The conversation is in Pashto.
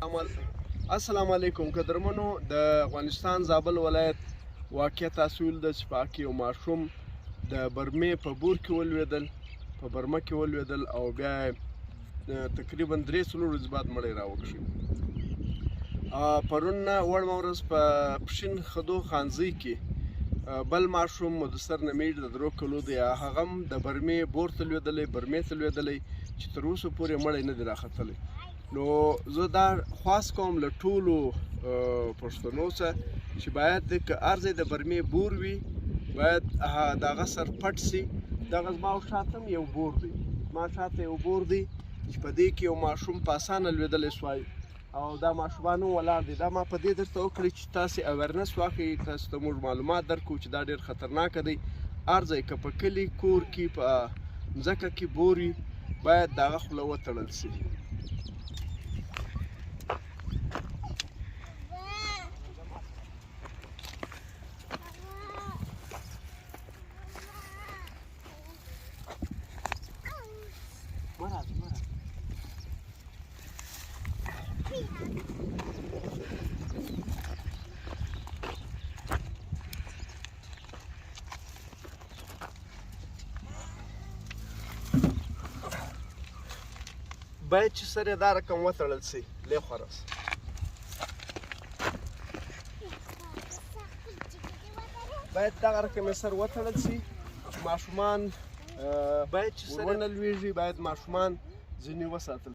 السلام علیکم قدرمنو، د افغانستان زابل ولایت واقع تاسو ولیدل چې په کې یو ماشوم د برمې په بور کې ولوېدل، په برمه کې ولوېدل او بیا تقریبا 3-4 ورځې بعد مړی راوکښي. پرون نه وړمه ورځ په پښین خدو خانزۍ کې بل ماشوم مدثر نمیر د 3 کلو دی، هغه هم د برمې بور ته لوېدلی، برمې ته لوېدلی چې تر اوسه پورې مړی نه دی راختلی. نو زه دا خواست کوم له ټولو پښتنو څخه چې باید که هر ځای د برمې بور وي باید د هغه سر پټ سي. دغه زما شاته هم یو بور دی، زما شاته یو بور دی چې په دې کې یو ماشوم په اسانه لوېدلی سوای او دا ماشومان هم ولاړ دي. دا ما په دې درته وکړی چې تاسې awareness واخلئ، تاسو ته موږ معلومات درکړو چې دا ډېر خطرناک دی. هر ځای که په کلي کور کې په مځکه کې بور وي باید د هغه خوله وتړل سي. باید چې سر یې دا رقم وتړل سي لې خورس. باید دغه رقم یې سر وتړل سي چې ماشومان باید چې سر ونه لوېږي، باید ماشومان ځینې وساتل.